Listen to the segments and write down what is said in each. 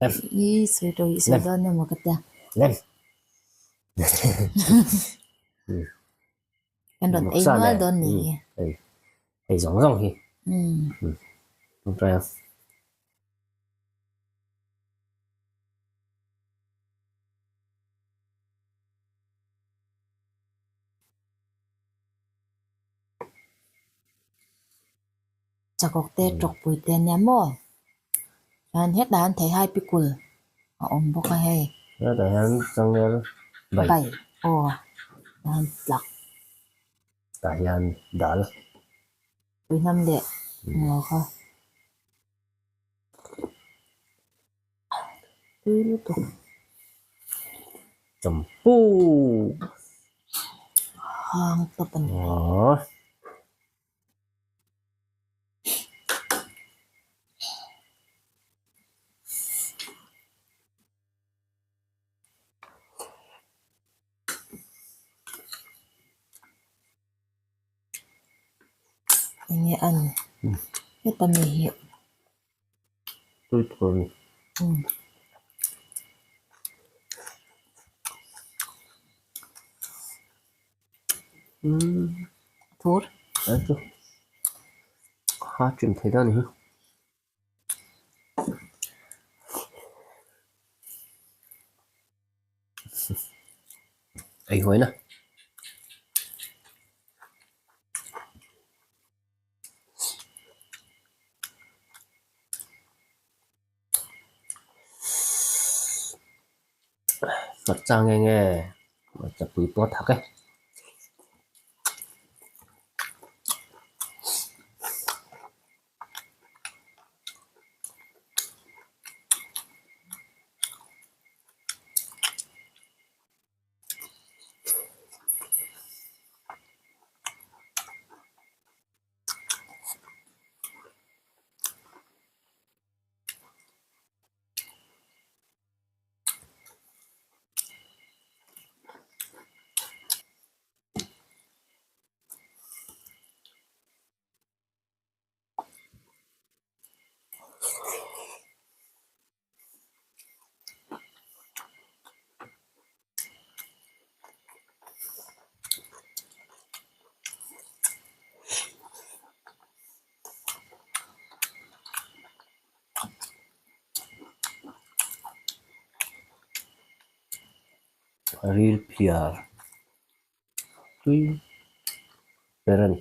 I sawi tawh i sawi dawn emaw ka tia. Lem. Kan rawn ei nual dawn ni hi. Hei hei zawng zawng hi. Um try ang. Chakawk te tawkpui te ania maw? Chuan hetah hian theihai pikul a awm bawk a hei. Hetah hian changel bai. Bai aw chuan tlak. Tah hian dal. Puihnam leh ngaw kha. Tui lutuk. Champhu. Hang tawp a ni. Aww. Enge a ni heta mi hi Tui tur a ni. Thur. Ha chim thei dawn a ni hi. Ei huai na. Hmarcha nge nge hmarcha pui pawh a thak e. Ril phiar tui ber a ni.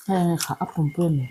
Heng kha a pumpui a ni.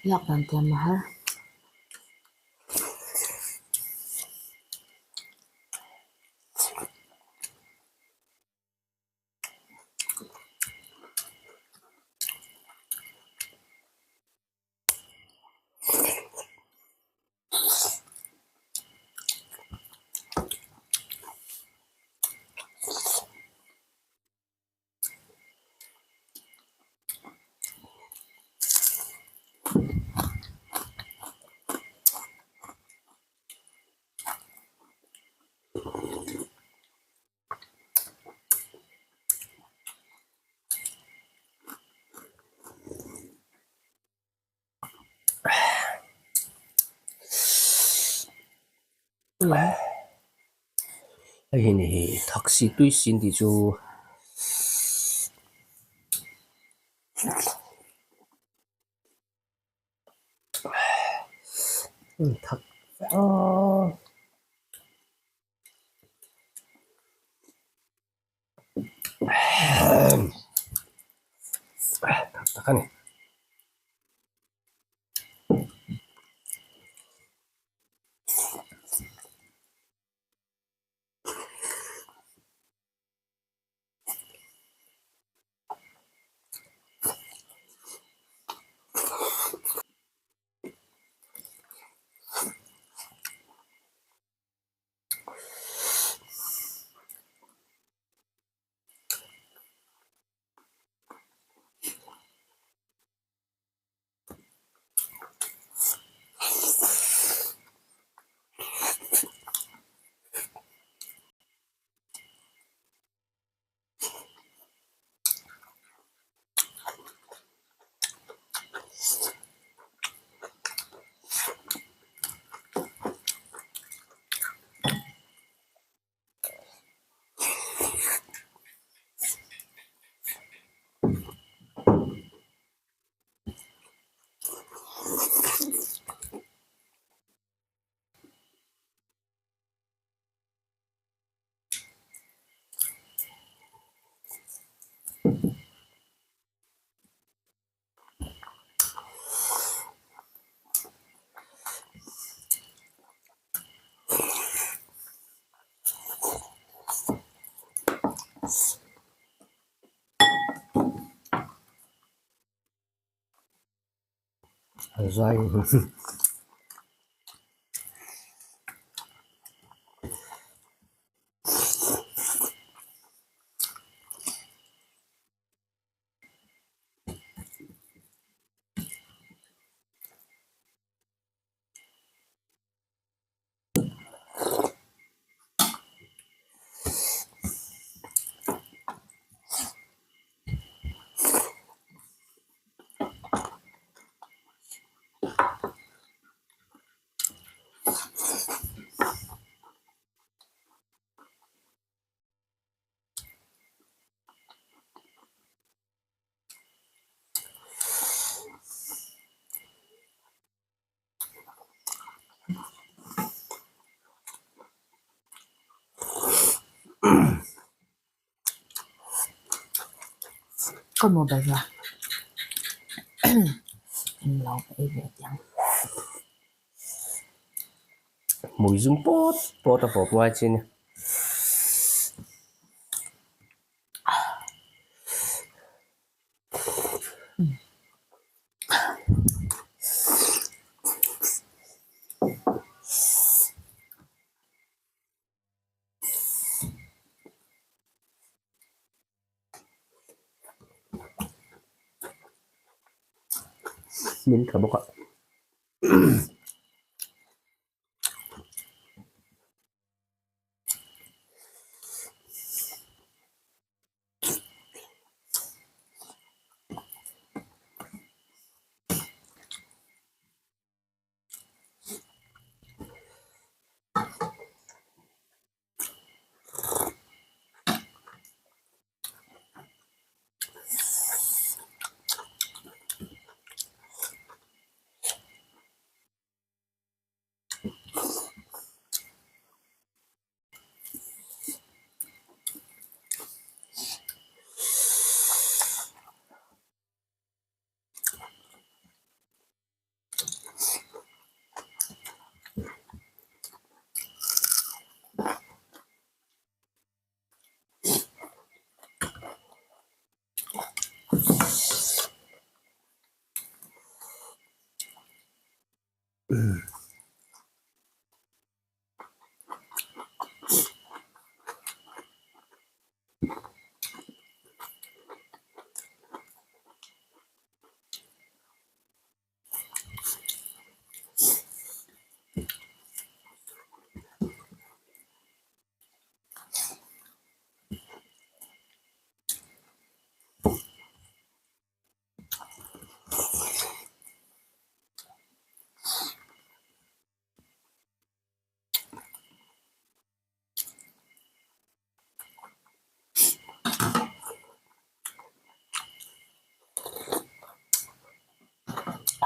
Lak dan thiam a har. Hei hi ni hi thaksi tui sin tih chu thak Tak tak a ni. Zai Ka mobile a englo ka ei ve teh ang. Hmui zum pawt pawt a fawp ngai chin. Min tha bawk a.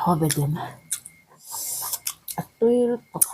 Haw ve dim a tui lutuk.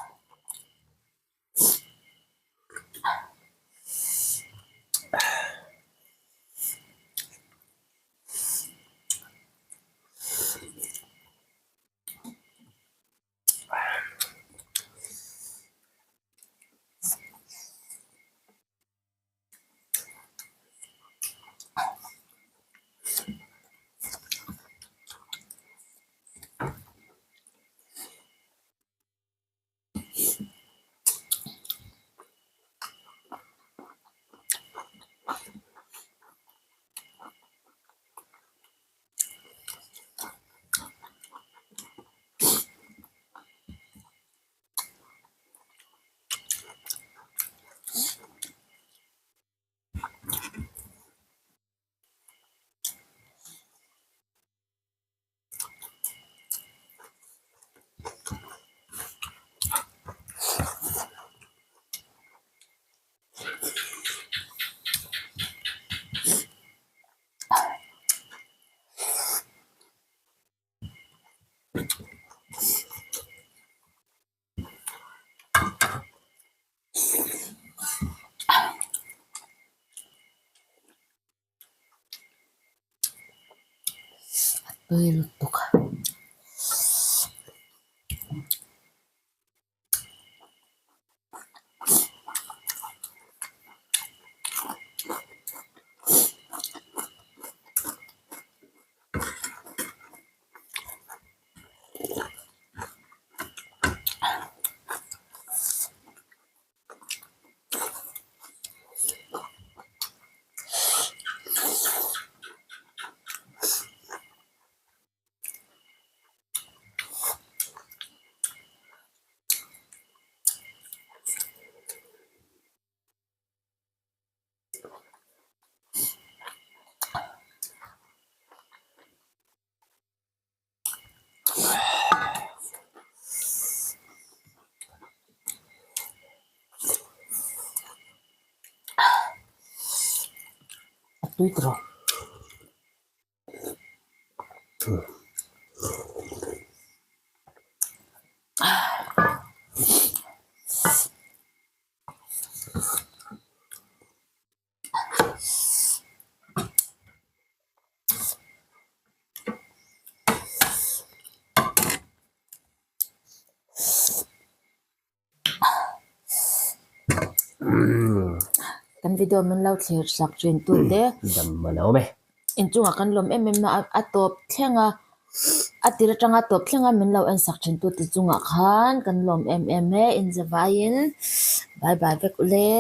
A tui lutuk a. A tui tawh. Kan video min lo thlir sak thin tu te inchungah kan lawm em em a a tawp thleng a a tir atanga tawp thleng a min lo en sak thin tu te chungah khan kan lawm em em e inzavaiin bye bye vek ule.